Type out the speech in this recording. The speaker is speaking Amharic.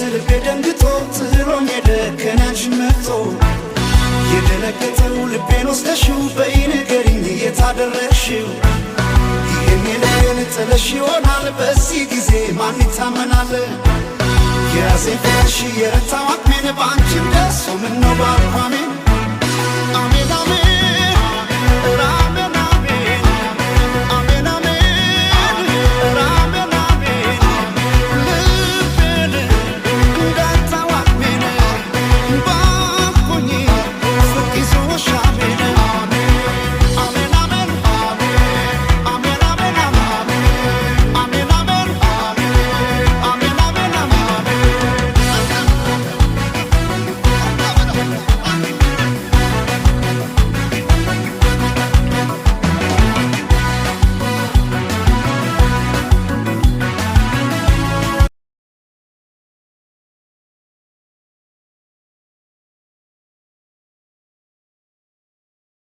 ልቤ ደንግጦ ጥሎኝ ሄደ ከኔ አንቺን መርጦ። የደነገጠው ልቤን ወስደሽው፣ በይ ንገሪኝ የት አደረግሽው? ይህን ልቤን ጥለሽ ይሆናል፣ በዚህ ጊዜ ማን ይታመናል? የያዘኝ ፍቅርሽ የረታው አቅሜን፣ በአንቺም ደርሶ ምነው ባቋሜን።